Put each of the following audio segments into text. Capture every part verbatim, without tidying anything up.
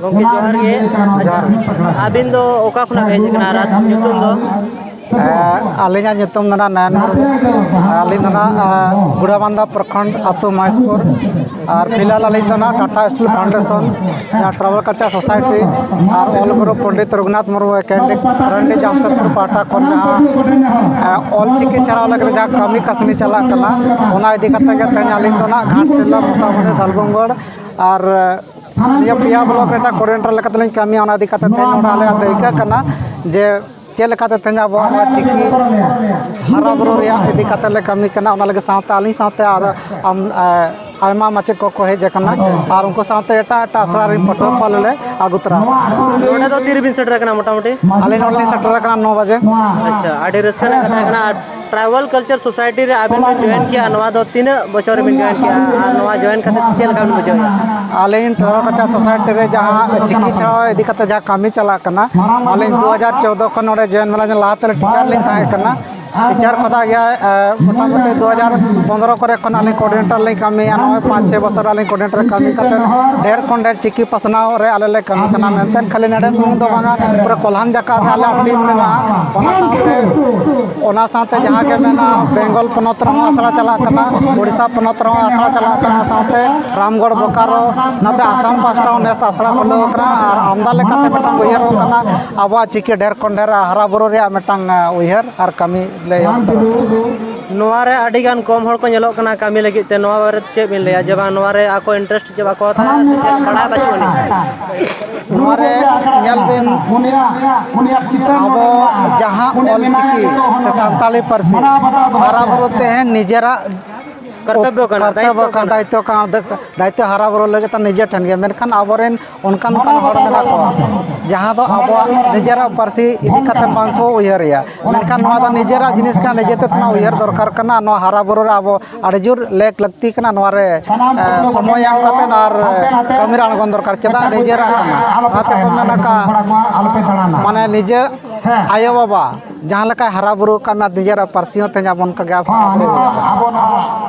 ᱜᱚᱢᱠᱮ ᱡᱚᱦᱟᱨ ᱜᱮ᱾ ᱟᱪᱪᱷᱟ, ᱟᱹᱵᱤᱱ ᱫᱚ ᱚᱠᱟ ᱠᱷᱚᱱᱟᱜ ᱵᱤᱱ ᱦᱮᱡ ᱟᱠᱟᱱᱟ ᱟᱨ ᱧᱩᱛᱩᱢ ᱫᱚ? ᱮᱸ, ᱟᱹᱞᱤᱧᱟᱜ ᱧᱩᱛᱩᱢ ᱫᱚ ᱱᱟᱦᱟᱜ ᱱᱟᱭᱟᱱ ᱢᱩᱨᱢᱩ᱾ ᱟᱹᱞᱤᱧ ᱫᱚ ᱱᱟᱦᱟᱜ, ᱮᱸ, ᱜᱩᱲᱟᱵᱟᱱᱫᱟ ᱯᱨᱚᱠᱷᱚᱸᱰ, ᱟᱹᱛᱩ ᱢᱚᱦᱮᱥᱯᱩᱨ᱾ ᱟᱨ ᱯᱷᱤᱞᱦᱟᱞ ᱟᱹᱞᱤᱧ ᱫᱚ ᱱᱟᱦᱟᱜ ᱴᱟᱴᱟ ᱥᱴᱤᱞ ᱯᱷᱟᱣᱩᱱᱰᱮᱥᱚᱱ, ᱡᱟᱦᱟᱸ ᱴᱨᱟᱭᱵᱟᱞ ᱠᱟᱞᱪᱟᱨ ᱥᱳᱥᱟᱭᱴᱤ ᱟᱨ ᱚᱞ ᱜᱩᱨᱩ ᱯᱚᱱᱰᱤᱛ ᱨᱚᱜᱷᱩᱱᱟᱛᱷ ᱢᱩᱨᱢᱩ ᱮᱠᱟᱰᱮᱢᱤ ᱨᱟᱱᱰᱤ ᱡᱟᱢᱥᱮᱫᱽᱯᱩᱨ ᱯᱟᱦᱴᱟ ᱠᱷᱚᱱ ᱡᱟᱦᱟᱸ, ᱮᱸ, ᱚᱞ ᱪᱤᱠᱤ ᱪᱷᱟᱨᱟᱣ ᱞᱟᱹᱜᱤᱫ ᱡᱟᱦᱟᱸ ᱠᱟᱹᱢᱤ ᱠᱟᱹᱥᱱᱤ ᱪᱟᱞᱟᱜ ᱠᱟᱱᱟ, ᱚᱱᱟ ᱤᱫᱤ ᱠᱟᱛᱮ ᱜᱮ ᱛᱮᱦᱮᱧ ᱟᱹᱞᱤᱧ ᱫᱚ ᱱᱟᱦᱟᱜ ᱜᱷᱟᱴᱥᱤᱞᱟᱹ, ᱢᱚᱥᱟᱵᱚᱱᱤ, ᱫᱷᱟᱞᱵᱷᱩᱢᱜᱚᱲ ᱟᱨ ᱱᱤᱭᱟᱹ ᱯᱮᱭᱟ ᱵᱞᱚᱠ ᱨᱮᱱᱟᱜ ᱠᱳᱚᱨᱰᱤᱱᱮᱴᱚᱨ ᱞᱮᱠᱟᱛᱮᱞᱤᱧ ᱠᱟᱹᱢᱤᱭᱟ᱾ ᱚᱱᱟ ᱤᱫᱤ ᱠᱟᱛᱮ ᱛᱮᱦᱮᱧ ᱱᱚᱰᱮ ᱟᱞᱮᱭᱟᱜ ᱫᱟᱹᱭᱠᱟᱹ ᱠᱟᱱᱟ ᱡᱮ ᱪᱮᱫ ᱞᱮᱠᱟᱛᱮ ᱛᱮᱦᱮᱧ ᱟᱵᱚᱣᱟᱜ ᱱᱚᱣᱟ ᱪᱤᱠᱤ ᱦᱟᱨᱟ ᱵᱩᱨᱩ ᱨᱮᱭᱟᱜ ᱤᱫᱤ ᱠᱟᱛᱮ ᱞᱮ ᱠᱟᱹᱢᱤ ᱠᱟᱱᱟ᱾ ᱚᱱᱟ ᱞᱟᱹᱜᱤᱫ ᱥᱟᱶᱛᱮ ᱟᱹᱞᱤᱧ ᱥᱟᱶᱛᱮ ᱟᱨ ᱟᱢ, ᱮ, ᱟᱭᱢᱟ ᱢᱟᱪᱮᱫ ᱠᱚᱠᱚ ᱦᱮᱡ ᱟᱠᱟᱱᱟ ᱟᱨ ᱩᱱᱠᱩ ᱥᱟᱶᱛᱮ ᱮᱴᱟᱜ ᱮᱴᱟᱜ ᱟᱥᱲᱟ ᱨᱮᱱ ᱯᱟᱹᱴᱷᱩᱣᱟᱹ ᱠᱚ ᱟᱞᱮ ᱞᱮ ᱟᱹᱜᱩ ᱛᱚᱨᱟ ᱟᱠᱟᱫ ᱠᱚᱣᱟ᱾ ᱱᱚᱰᱮ ᱫᱚ ᱛᱤ ᱨᱮᱵᱤᱱ ᱥᱮᱴᱮᱨ ᱟᱠᱟᱱᱟ ᱢᱚᱴᱟᱢᱩᱴᱤ? ᱟᱹᱞᱤᱧ ᱱᱚᱰᱮ ᱞᱤᱧ ᱥᱮᱴᱮᱨ ᱟᱠᱟᱱᱟ ᱱᱚ ᱵᱟᱡᱮ᱾ ᱟᱪᱪᱷᱟ, ᱟᱹᱰᱤ ᱨᱟᱹᱥᱠᱟᱹ ᱨᱮᱱᱟᱜ ᱠᱟᱛᱷᱟ ᱠᱟᱱᱟ᱾ ᱟᱨ ᱴᱨᱟᱭᱵᱟᱞ ᱠᱟᱞᱪᱟᱨ ᱥᱳᱥᱟᱭᱴᱤ ᱨᱮ ᱟᱵᱤᱱ ᱵᱤᱱ ᱡᱚᱭᱮᱱ ᱠᱮᱜᱼᱟ, ᱱᱚᱣᱟ ᱫᱚ ᱛᱤᱱᱟᱹᱜ ᱵᱚᱪᱷᱚᱨ ᱨᱮᱵᱤᱱ ᱡᱚᱭᱮᱱ ᱠᱮᱜᱼᱟ ᱟᱨ ᱱᱚᱣᱟ ᱡᱚᱭᱮᱱ ᱠᱟᱛᱮ ᱪᱮᱫ ᱞᱮᱠᱟ ᱵᱤᱱ ᱵᱩᱡᱷᱟᱹᱣᱮᱫᱼᱟ? ᱟᱹᱞᱤᱧ ᱴᱨᱟᱭᱵᱟᱞ ᱠᱟᱞᱪᱟᱨ ᱥᱳᱥᱟᱭᱴᱤ ᱨᱮ ᱡᱟᱦᱟᱸ ᱪᱤᱠᱤ ᱪᱷᱟᱲᱟ ᱤᱫᱤ ᱠᱟᱛᱮ ᱡᱟᱦᱟᱸ ᱠᱟᱹᱢᱤ ᱪᱟᱞᱟᱜ ᱠᱟᱱᱟ, ᱟᱹᱞᱤᱧ ᱫᱩ ᱦᱟᱡᱟᱨ ᱪᱳᱫᱽᱫᱳ ᱠᱷᱚᱱ ᱱᱚᱰᱮ ᱡᱚᱭᱮᱱ ᱢᱮᱱᱟᱜ ᱞᱤᱧᱟ᱾ ᱞᱟᱦᱟ ᱛᱮᱞᱮ ᱴᱤᱪᱟᱨ ᱞᱤᱧ ᱛᱟᱦᱮᱸ ᱠᱟᱱᱟ, ᱴᱤᱪᱟᱨ ᱠᱷᱚᱱᱟᱜ ᱜᱮ, ᱮ, ᱢᱚᱴᱟᱢᱩᱴᱤ ᱫᱩ ᱦᱟᱡᱟᱨ ᱯᱚᱱᱫᱽᱨᱚ ᱠᱚᱨᱮ ᱠᱷᱚᱱ ᱟᱹᱞᱤᱧ ᱠᱳᱚᱨᱰᱤᱱᱮᱴᱚᱨ ᱞᱤᱧ ᱠᱟᱹᱢᱤᱭᱟ᱾ ᱱᱚᱜᱼᱚᱭ ᱯᱟᱸᱪ ᱪᱷᱚᱭ ᱵᱚᱪᱷᱚᱨ ᱟᱹᱞᱤᱧ ᱠᱳᱚᱨᱰᱤᱱᱮᱴᱚᱨ ᱠᱟᱹᱢᱤ ᱠᱟᱛᱮ ᱰᱷᱮᱨ ᱠᱷᱚᱱ ᱰᱷᱮᱨ ᱪᱤᱠᱤ ᱯᱟᱥᱱᱟᱣ ᱨᱮ ᱟᱞᱮ ᱞᱮ ᱠᱟᱹᱢᱤ ᱠᱟᱱᱟ᱾ ᱢᱮᱱᱛᱮ ᱠᱷᱟᱹᱞᱤ ᱱᱚᱰᱮ ᱥᱩᱢᱩᱝ ᱫᱚ ᱵᱟᱝᱟ, ᱯᱩᱨᱟᱹ ᱠᱚᱞᱦᱟᱱ ᱡᱟᱠᱟᱛ ᱨᱮ ᱟᱞᱮᱭᱟᱜ ᱴᱤᱢ ᱢᱮᱱᱟᱜᱼᱟ᱾ ᱚᱱᱟ ᱥᱟᱶᱛᱮ, ᱚᱱᱟ ᱥᱟᱶᱛᱮ ᱡᱟᱦᱟᱸ ᱜᱮ ᱢᱮᱱᱟᱜᱼᱟ, ᱵᱮᱝᱜᱚᱞ ᱯᱚᱱᱚᱛ ᱨᱮᱦᱚᱸ ᱟᱥᱲᱟ ᱪᱟᱞᱟᱜ ᱠᱟᱱᱟ, ᱳᱰᱤᱥᱟ ᱯᱚᱱᱚᱛ ᱨᱮᱦᱚᱸ ᱟᱥᱲᱟ ᱪᱟᱞᱟᱜ ᱠᱟᱱᱟ, ᱥᱟᱶᱛᱮ ᱨᱟᱢᱜᱚᱲ, ᱵᱳᱠᱟᱨᱳ, ᱱᱚᱛᱮ ᱟᱥᱟᱢ ᱯᱟᱥᱴᱟ ᱦᱚᱸ ᱱᱮᱥ ᱟᱥᱲᱟ ᱠᱷᱩᱞᱟᱹᱣ ᱠᱟᱱᱟ᱾ ᱟᱨ ᱟᱢᱫᱟ ᱞᱮᱠᱟᱛᱮ ᱢᱤᱫᱴᱟᱝ ᱩᱭᱦᱟᱹᱨᱚᱜ ᱠᱟᱱᱟ, ᱟᱵᱚᱣᱟᱜ ᱪᱤᱠᱤ ᱰᱷᱮᱨ ᱠᱷᱚᱱ ᱰᱷᱮᱨ ᱦᱟᱨᱟ ᱵᱩᱨᱩ ᱨᱮᱭᱟᱜ ᱢᱤᱫᱴᱟᱝ, ᱮ, ᱩᱭᱦᱟᱹᱨ ᱟᱨ ᱠᱟᱹᱢᱤ ᱞᱮ ᱮᱦᱚᱵ ᱠᱟᱫᱟ᱾ ᱱᱚᱣᱟ ᱨᱮ ᱟᱹᱰᱤ ᱜᱟᱱ ᱠᱚᱢ ᱦᱚᱲ ᱠᱚ ᱧᱮᱞᱚᱜ ᱠᱟᱱᱟ ᱠᱟᱹᱢᱤ ᱞᱟᱹᱜᱤᱫ ᱛᱮ, ᱱᱚᱣᱟ ᱵᱟᱨᱮ ᱛᱮ ᱪᱮᱫ ᱵᱤᱱ ᱞᱟᱹᱭᱟ ᱡᱮ ᱵᱟᱝ ᱱᱚᱣᱟ ᱨᱮ ᱟᱠᱚ ᱤᱱᱴᱟᱨᱮᱥᱴ ᱪᱮᱫ ᱵᱟᱠᱚ ᱦᱟᱛᱟᱣᱟ ᱥᱮ ᱪᱮᱫ ᱵᱟᱲᱟᱭ ᱵᱟᱹᱪᱩᱜ ᱟᱹᱱᱤᱡ? ᱱᱚᱣᱟ ᱨᱮ ᱧᱮᱞ ᱵᱤᱱ, ᱟᱵᱚ ᱡᱟᱦᱟᱸ ᱚᱞ ᱪᱤᱠᱤ ᱥᱮ ᱥᱟᱱᱛᱟᱲᱤ ᱯᱟᱹᱨᱥᱤ ᱦᱟᱨᱟ ᱵᱩᱨᱩ ᱛᱮ ᱱᱤᱡᱮᱨᱟᱜ ᱠᱚᱨᱛᱚᱵᱵᱚ ᱠᱟᱱᱟ, ᱠᱚᱨᱛᱚᱵᱵᱚ ᱫᱟᱭᱤᱛᱛᱚ ᱠᱟᱱᱟ, ᱠᱟᱱᱟ᱾ ᱫᱟᱭᱤᱛᱛᱚ ᱠᱟᱱᱟ, ᱫᱟᱭᱤᱛᱛᱚ ᱦᱟᱨᱟ ᱵᱩᱨᱩ ᱞᱟᱹᱜᱤᱫ ᱛᱮ ᱱᱤᱡᱮ ᱴᱷᱮᱱ ᱜᱮ᱾ ᱢᱮᱱᱠᱷᱟᱱ ᱟᱵᱚᱨᱮᱱ ᱚᱱᱠᱟᱱ ᱚᱱᱠᱟᱱ ᱦᱚᱲ ᱢᱮᱱᱟᱜ ᱠᱚᱣᱟ, ᱡᱟᱦᱟᱸ ᱫᱚ ᱟᱵᱚᱣᱟᱜ ᱱᱤᱡᱮᱨᱟᱜ ᱯᱟᱹᱨᱥᱤ ᱤᱫᱤ ᱠᱟᱛᱮ ᱵᱟᱝ ᱠᱚ ᱩᱭᱦᱟᱹᱨᱮᱜᱼᱟ᱾ ᱢᱮᱱᱠᱷᱟᱱ ᱱᱚᱣᱟ ᱫᱚ ᱱᱤᱡᱮᱨᱟᱜ ᱡᱤᱱᱤᱥ ᱠᱟᱱᱟ, ᱱᱤᱡᱮ ᱛᱮ ᱱᱚᱣᱟ ᱩᱭᱦᱟᱹᱨ ᱫᱚᱨᱠᱟᱨ ᱠᱟᱱᱟ᱾ ᱱᱚᱣᱟ ᱦᱟᱨᱟ ᱵᱩᱨᱩ ᱨᱮ ᱟᱵᱚ ᱟᱹᱰᱤ ᱡᱳᱨ ᱞᱮᱠ ᱞᱟᱹᱠᱛᱤ ᱠᱟᱱᱟ᱾ ᱱᱚᱣᱟ ᱨᱮ, ᱮ, ᱥᱚᱢᱚᱭ ᱮᱢ ᱠᱟᱛᱮ ᱟᱨ ᱠᱟᱹᱢᱤ ᱨᱮ ᱟᱬᱜᱚᱱ ᱫᱚᱨᱠᱟᱨ᱾ ᱪᱮᱫᱟᱜ ᱱᱤᱡᱮᱨᱟᱜ ᱠᱟᱱᱟ? ᱚᱱᱟᱛᱮ ᱠᱚ ᱢᱮᱱ ᱟᱠᱟᱫ, ᱢᱟᱱᱮ ᱱᱤᱡᱮ ᱟᱭᱳᱼᱵᱟᱵᱟ ᱡᱟᱦᱟᱸ ᱞᱮᱠᱟᱭ ᱦᱟᱨᱟ ᱵᱩᱨᱩ ᱟᱠᱟᱫ ᱢᱮᱭᱟ ᱱᱤᱡᱮᱨᱟᱜ ᱯᱟᱹᱨᱥᱤ ᱦᱚᱸ ᱛᱮᱦᱮᱧ ᱟᱵᱚ ᱚᱱᱠᱟ ᱜᱮ ᱟᱵᱚ ᱦᱚᱸ, ᱦᱟᱨᱟ ᱵᱩᱨᱩ ᱱᱤᱛᱚᱜ ᱦᱩᱭᱩᱜᱼᱟ᱾ ᱟᱵᱚ ᱱᱚᱣᱟ,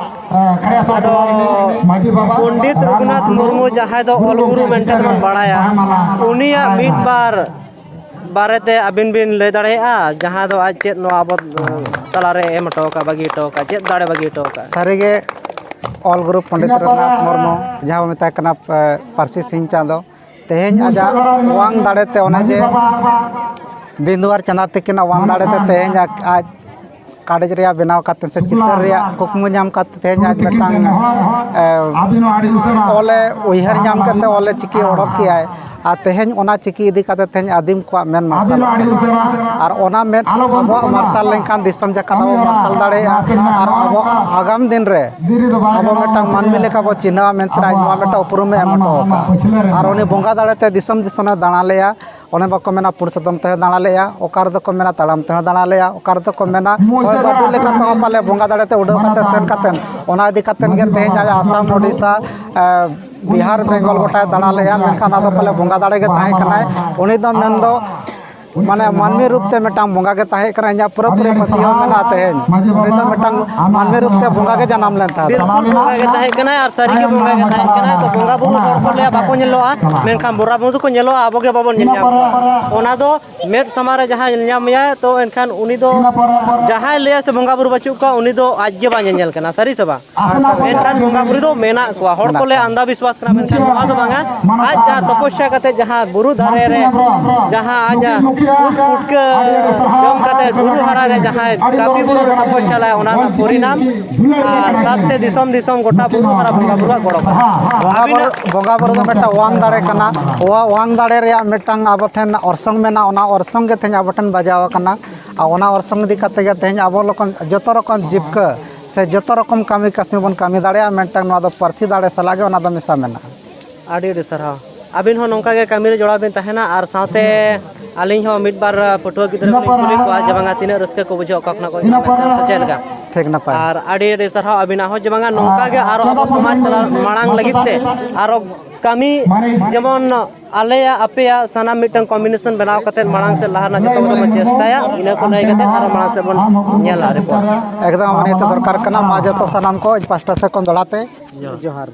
ᱮ, ᱠᱷᱟᱲᱭᱟ ᱥᱚᱵᱽᱫᱚ ᱟᱫᱚ ᱨᱤᱱᱤᱡ ᱢᱟᱹᱡᱷᱤ ᱵᱟᱵᱟ ᱯᱚᱱᱰᱤᱛ ᱨᱟᱢ ᱨᱚᱜᱷᱩᱱᱟᱛᱷ ᱢᱩᱨᱢᱩ ᱡᱟᱦᱟᱸᱭ ᱫᱚ ᱜᱩᱨᱩ ᱚᱞ ᱜᱩᱨᱩ ᱜᱚᱢᱠᱮ ᱢᱮᱱᱛᱮ ᱛᱮᱵᱚᱱ ᱵᱟᱲᱟᱭᱟ, ᱡᱟᱦᱟᱸ ᱢᱟᱞᱟ ᱩᱱᱤᱭᱟᱜ ᱦᱟᱨᱟᱭ ᱢᱤᱫ ᱢᱟ᱾ ᱵᱟᱨ ᱵᱟᱨᱮᱛᱮ ᱟᱹᱵᱤᱱ ᱵᱤᱱ ᱞᱟᱹᱭ ᱫᱟᱲᱮᱭᱟᱜᱼᱟ, ᱡᱟᱦᱟᱸ ᱫᱚ ᱟᱡ ᱪᱮᱫ ᱱᱚᱣᱟ ᱟᱵᱚ ᱛᱟᱞᱟᱨᱮ ᱮᱢ ᱦᱚᱴᱚ ᱟᱠᱟᱫ, ᱵᱟᱹᱜᱤ ᱦᱚᱴᱚ ᱟᱠᱟᱫ, ᱪᱮᱫ ᱫᱟᱲᱮ ᱵᱟᱹᱜᱤ ᱦᱚᱴᱚ ᱟᱠᱟᱫ? ᱥᱟᱹᱨᱤᱜᱮ ᱚᱞ ᱜᱩᱨᱩ ᱯᱚᱱᱰᱤᱛ ᱨᱚᱜᱷᱩᱱᱟᱛᱷ ᱢᱩᱨᱢᱩ, ᱡᱟᱦᱟᱸ ᱵᱚᱱ ᱢᱮᱛᱟᱭ ᱠᱟᱱᱟ, ᱮ, ᱯᱟᱹᱨᱥᱤ ᱥᱤᱧ ᱪᱟᱸᱫᱚ, ᱛᱮᱦᱮᱧ ᱟᱡᱟᱜ ᱚᱣᱟᱝ ᱫᱟᱲᱮᱛᱮ ᱚᱱᱮ ᱡᱮ ᱵᱤᱸᱫᱩ ᱟᱨ ᱪᱟᱸᱫᱟ ᱛᱤᱠᱤᱱᱟᱜ ᱚᱣᱟᱝ ᱫᱟᱲᱮᱛᱮ ᱛᱮᱦᱮᱧ ᱟᱡ, ᱟᱡ ᱠᱟᱰᱮᱡ ᱨᱮᱭᱟᱜ ᱵᱮᱱᱟᱣ ᱠᱟᱛᱮ ᱥᱮ ᱪᱤᱛᱟᱹᱨ ᱨᱮᱭᱟᱜ ᱠᱩᱠᱢᱩ ᱧᱟᱢ ᱠᱟᱛᱮ ᱛᱮᱦᱮᱧ ᱟᱡ ᱢᱤᱫᱴᱟᱝ, ᱮ, ᱚᱞᱮ ᱩᱭᱦᱟᱹᱨ ᱧᱟᱢ ᱠᱟᱛᱮ ᱚᱞᱮ ᱪᱤᱠᱤ ᱚᱰᱚᱠ ᱠᱮᱜᱼᱟᱭ᱾ ᱟᱨ ᱛᱮᱦᱮᱧ ᱚᱱᱟ ᱪᱤᱠᱤ ᱤᱫᱤ ᱠᱟᱛᱮ ᱛᱮᱦᱮᱧ ᱟᱹᱫᱤᱢ ᱠᱚᱣᱟᱜ ᱢᱮᱱ ᱢᱟᱨᱥᱟᱞᱚᱜ ᱠᱟᱱᱟ᱾ ᱟᱨ ᱚᱱᱟ ᱢᱮᱫ ᱟᱵᱚᱣᱟᱜ ᱢᱟᱨᱥᱟᱞ ᱞᱮᱱᱠᱷᱟᱱ ᱫᱤᱥᱚᱢ ᱡᱟᱠᱟᱛ ᱟᱵᱚ ᱢᱟᱨᱥᱟᱞ ᱫᱟᱲᱮᱭᱟᱜᱼᱟ᱾ ᱟᱨ ᱟᱵᱚ ᱟᱜᱟᱢ ᱫᱤᱱ ᱨᱮ ᱟᱵᱚ ᱢᱤᱫᱴᱟᱝ ᱢᱟᱹᱱᱢᱤ ᱞᱮᱠᱟ ᱵᱚ ᱪᱤᱱᱦᱟᱹᱣᱟ ᱢᱮᱱᱛᱮ ᱟᱡ ᱱᱚᱣᱟ ᱢᱤᱫᱴᱟᱝ ᱩᱯᱨᱩᱢᱮ ᱮᱢ ᱦᱚᱴᱚ ᱟᱠᱟᱫᱼᱟ᱾ ᱟᱨ ᱩᱱᱤ ᱵᱚᱸᱜᱟ ᱫᱟᱲᱮᱛᱮ ᱫᱤᱥᱚᱢ ᱫᱤᱥᱚᱢᱮ ᱫᱟᱬᱟ ᱞᱮᱜᱼᱟ᱾ ᱚᱱᱮ ᱵᱟᱠᱚ ᱢᱮᱱᱟ ᱯᱩᱸᱰ ᱥᱟᱫᱚᱢ ᱛᱮᱦᱚᱸ ᱫᱟᱬᱟ ᱞᱮᱜᱼᱟ, ᱚᱠᱟ ᱨᱮᱫᱚ ᱠᱚ ᱢᱮᱱᱟ ᱛᱟᱲᱟᱢ ᱛᱮᱦᱚᱸ ᱫᱟᱬᱟ ᱞᱮᱜᱼᱟ, ᱚᱠᱟ ᱨᱮᱫᱚ ᱠᱚ ᱢᱮᱱᱟ ᱦᱚᱭ ᱵᱟᱹᱨᱰᱩ ᱞᱮᱠᱟ ᱛᱮᱦᱚᱸ ᱯᱟᱞᱮ ᱵᱚᱸᱜᱟ ᱫᱟᱲᱮᱛᱮ ᱩᱰᱟᱹᱣ ᱠᱟᱛᱮ ᱥᱮᱱ ᱠᱟᱛᱮ ᱚᱱᱟ ᱤᱫᱤ ᱠᱟᱛᱮ ᱜᱮ ᱛᱮᱦᱮᱧ ᱟᱡ ᱟᱥᱟᱢ, ᱳᱰᱤᱥᱟ, ᱮ, ᱵᱤᱦᱟᱨ, ᱵᱮᱝᱜᱚᱞ ᱜᱚᱴᱟᱭ ᱫᱟᱬᱟ ᱞᱮᱜᱼᱟ, ᱢᱮᱱᱠᱷᱟᱱ ᱟᱫᱚ ᱯᱟᱞᱮ ᱵᱚᱸᱜᱟ ᱫᱟᱲᱮ ᱜᱮ ᱛᱟᱦᱮᱸ ᱠᱟᱱᱟᱭ᱾ ᱩᱱᱤ ᱫᱚ ᱢᱮᱱᱫᱚ ᱢᱟᱱᱮ ᱢᱟᱹᱱᱢᱤ ᱨᱩᱯ ᱛᱮ ᱢᱤᱫᱴᱟᱝ ᱵᱚᱸᱜᱟ ᱜᱮ ᱛᱟᱦᱮᱸ ᱠᱟᱱᱟ᱾ ᱤᱧᱟᱹᱜ ᱯᱩᱨᱟᱹᱯᱩᱨᱤ ᱯᱟᱹᱛᱭᱟᱹᱣ ᱢᱮᱱᱟᱜᱼᱟ ᱛᱮᱦᱮᱧ ᱩᱱᱤ ᱫᱚ ᱢᱤᱫᱴᱟᱝ ᱢᱟᱹᱱᱢᱤ ᱨᱩᱯ ᱛᱮ ᱵᱚᱸᱜᱟ ᱜᱮ ᱡᱟᱱᱟᱢ ᱞᱮᱱ ᱛᱟᱦᱮᱸᱫ᱾ ᱵᱤᱞᱠᱩᱞ ᱵᱚᱸᱜᱟ ᱜᱮ ᱛᱟᱦᱮᱸ ᱠᱟᱱᱟᱭ ᱟᱨ ᱥᱟᱹᱨᱤ ᱜᱮ ᱵᱚᱸᱜᱟ ᱜᱮ ᱛᱟᱦᱮᱸ ᱠᱟᱱᱟᱭ᱾ ᱛᱚ ᱵᱚᱸᱜᱟ ᱵᱩᱨᱩ ᱦᱚᱲ ᱠᱚ ᱞᱟᱹᱭᱟ ᱵᱟᱠᱚ ᱧᱮᱞᱚᱜᱼᱟ, ᱢᱮᱱᱠᱷᱟᱱ ᱵᱚᱸᱜᱟ ᱵᱩᱨᱩ ᱫᱚᱠᱚ ᱧᱮᱞᱚᱜᱼᱟ, ᱟᱵᱚ ᱜᱮ ᱵᱟᱵᱚᱱ ᱧᱮᱞ ᱧᱟᱢ ᱠᱚᱣᱟ᱾ ᱚᱱᱟ ᱫᱚ ᱢᱮᱫ ᱥᱟᱢᱟᱝ ᱨᱮ ᱡᱟᱦᱟᱸ ᱧᱮᱞ ᱧᱟᱢ ᱢᱮᱭᱟᱭ, ᱛᱚ ᱮᱱᱠᱷᱟᱱ ᱩᱱᱤ ᱫᱚ ᱡᱟᱦᱟᱸᱭ ᱞᱟᱹᱭᱟ ᱥᱮ ᱵᱚᱸᱜᱟ ᱵᱩᱨᱩ ᱵᱟᱹᱪᱩᱜ ᱠᱚᱣᱟ, ᱩᱱᱤ ᱫᱚ ᱟᱡ ᱜᱮ ᱵᱟᱭ ᱧᱮᱧᱮᱞ ᱠᱟᱱᱟ, ᱥᱟᱹᱨᱤ ᱥᱮ ᱵᱟᱝ? ᱢᱮᱱᱠᱷᱟᱱ ᱵᱚᱸᱜᱟ ᱵᱩᱨᱩ ᱫᱚ ᱢᱮᱱᱟᱜ ᱠᱚᱣᱟ᱾ ᱦᱚᱲ ᱠᱚ ᱞᱟᱹᱭᱟ ᱟᱱᱫᱷᱟ ᱵᱤᱥᱣᱟᱥ ᱠᱟᱱᱟ, ᱢᱮᱱᱠᱷᱟᱱ ᱱᱚᱣᱟ ᱫᱚ ᱵᱟᱝᱟ᱾ ᱟᱡ ᱡᱟᱦᱟᱸ ᱛᱚᱯᱚᱥᱭᱟ ᱠᱟᱛᱮ ᱡᱟᱦᱟᱸ ᱵᱩᱨᱩ ᱫᱟᱨᱮ ᱨᱮ ᱡᱟᱦᱟᱸ ᱟᱡᱟᱜ ᱩᱫ ᱯᱩᱴᱠᱟᱹ ᱡᱚᱢ ᱠᱟᱛᱮ ᱵᱩᱨᱩ ᱦᱟᱨᱟ ᱨᱮ ᱡᱟᱦᱟᱸᱭ ᱠᱟᱹᱢᱤ ᱵᱩᱨᱩ ᱨᱮ ᱛᱚᱯᱚᱥᱭᱟ ᱞᱮᱫᱟ, ᱚᱱᱟ ᱨᱮᱱᱟᱜ ᱯᱚᱨᱤᱱᱟᱢ ᱟᱨ ᱥᱟᱶᱛᱮ ᱫᱤᱥᱚᱢ ᱫᱤᱥᱚᱢ ᱜᱚᱴᱟ ᱵᱩᱨᱩ ᱦᱟᱨᱟ ᱵᱚᱸᱜᱟ ᱵᱩᱨᱩᱣᱟᱜ ᱜᱚᱲᱚ ᱠᱟᱱᱟ᱾ ᱵᱚᱸᱜᱟ ᱵᱩᱨᱩ, ᱟᱹᱵᱤᱱᱟᱜ ᱵᱚᱸᱜᱟ ᱵᱩᱨᱩ ᱫᱚ ᱢᱤᱫᱴᱟᱝ ᱚᱣᱟᱝ ᱫᱟᱲᱮ ᱠᱟᱱᱟ᱾ ᱚᱣᱟ-, ᱚᱣᱟᱝ ᱫᱟᱲᱮ ᱨᱮᱭᱟᱜ ᱢᱤᱫᱴᱟᱝ ᱟᱵᱚ ᱴᱷᱮᱱ ᱚᱨᱥᱚᱝ ᱜᱮ ᱛᱮᱦᱮᱧ ᱟᱵᱚ ᱴᱷᱮᱱ ᱵᱟᱡᱟᱣ ᱟᱠᱟᱱᱟ᱾ ᱟᱨ ᱚᱱᱟ ᱚᱨᱥᱚᱝ ᱤᱫᱤ ᱠᱟᱛᱮ ᱜᱮ ᱛᱮᱦᱮᱧ ᱟᱵᱚ ᱞᱮᱠᱟᱱ ᱡᱚᱛᱚ ᱨᱚᱠᱚᱢ ᱡᱤᱵᱽᱠᱟᱹ ᱥᱮ ᱡᱚᱛᱚ ᱨᱚᱠᱚᱢ ᱠᱟᱹᱢᱤ ᱠᱟᱹᱥᱱᱤ ᱵᱚᱱ ᱠᱟᱹᱢᱤ ᱫᱟᱲᱮᱭᱟᱜᱼᱟ, ᱢᱮᱱᱠᱷᱟᱱ ᱱᱚᱣᱟ ᱫᱚ ᱯᱟᱹᱨᱥᱤ ᱫᱟᱲᱮ ᱥᱟᱞᱟᱜ ᱜᱮ ᱚᱱᱟ ᱫᱚ ᱢᱮᱥᱟ ᱢᱮᱱᱟᱜᱼᱟ᱾ ᱟᱹᱰᱤ ᱟᱹᱰᱤ ᱥᱟᱨᱦᱟᱣ᱾ ᱟᱹᱵᱤᱱ ᱦᱚᱸ ᱱᱚᱝᱠᱟ ᱜᱮ ᱠᱟᱹᱢᱤ ᱨᱮ ᱡᱚᱲᱟᱣ ᱵᱤᱱ ᱛᱟᱦᱮᱱᱟ, ᱟᱨ ᱥᱟᱶᱛᱮ ᱟᱹᱞᱤᱧ ᱦᱚᱸ ᱢᱤᱫ ᱵᱟᱨ ᱯᱟᱹᱴᱷᱩᱣᱟᱹ ᱜᱤᱫᱽᱨᱟᱹ ᱠᱚᱞᱤᱧ ᱠᱩᱞᱤ ᱠᱚᱣᱟ ᱡᱮ ᱵᱟᱝᱟ ᱛᱤᱱᱟᱹᱜ ᱨᱟᱹᱥᱠᱟᱹ ᱠᱚ ᱵᱩᱡᱷᱟᱹᱣᱟ ᱚᱠᱟ ᱠᱷᱚᱱᱟᱜ ᱠᱚ ᱦᱤᱡᱩᱜᱼᱟ ᱢᱮᱱᱛᱮ, ᱥᱮ ᱪᱮᱫ ᱞᱮᱠᱟ? ᱴᱷᱤᱠ, ᱱᱟᱯᱟᱭ᱾ ᱟᱨ ᱟᱹᱰᱤ ᱟᱹᱰᱤ ᱥᱟᱨᱦᱟᱣ ᱟᱹᱵᱤᱱᱟᱜ ᱦᱚᱸ ᱡᱮ ᱵᱟᱝᱟ ᱱᱚᱝᱠᱟ ᱜᱮ ᱟᱨᱚ ᱟᱵᱚ ᱥᱚᱢᱟᱡᱽ ᱛᱟᱞᱟ ᱢᱟᱲᱟᱝ ᱞᱟᱹᱜᱤᱫ ᱛᱮ ᱟᱨᱚ ᱠᱟᱹᱢᱤ ᱡᱮᱢᱚᱱ ᱟᱞᱮᱭᱟᱜ ᱟᱯᱮᱭᱟᱜ ᱥᱟᱱᱟᱢ ᱢᱤᱫᱴᱟᱝ ᱠᱚᱢᱵᱤᱱᱮᱥᱚᱱ ᱵᱮᱱᱟᱣ ᱠᱟᱛᱮ ᱢᱟᱲᱟᱝ ᱥᱮᱫ ᱞᱟᱦᱟ ᱨᱮᱱᱟᱜ ᱡᱚᱛᱚ ᱠᱚᱛᱮ ᱵᱚᱱ ᱪᱮᱥᱴᱟᱭᱟ᱾ ᱤᱱᱟᱹ ᱠᱚ ᱞᱟᱹᱭ ᱠᱟᱛᱮ ᱟᱨᱚ ᱢᱟᱲᱟᱝ ᱥᱮᱫ ᱵᱚᱱ ᱧᱮᱞᱟ ᱨᱤᱯᱳᱨᱴ᱾ ᱮᱠᱫᱚᱢ ᱱᱤᱭᱟᱹ ᱛᱮ ᱫᱚᱨᱠᱟᱨ ᱠᱟᱱᱟ᱾ ᱢᱟ ᱡᱚᱛᱚ ᱥᱟᱱᱟᱢ ᱠᱚ ᱤᱧ ᱯᱟᱥᱴᱟ ᱥᱮᱫ ᱠᱷᱚᱱ ᱫᱚᱦᱲᱟ ᱛᱮ ᱡᱚᱦᱟᱨ᱾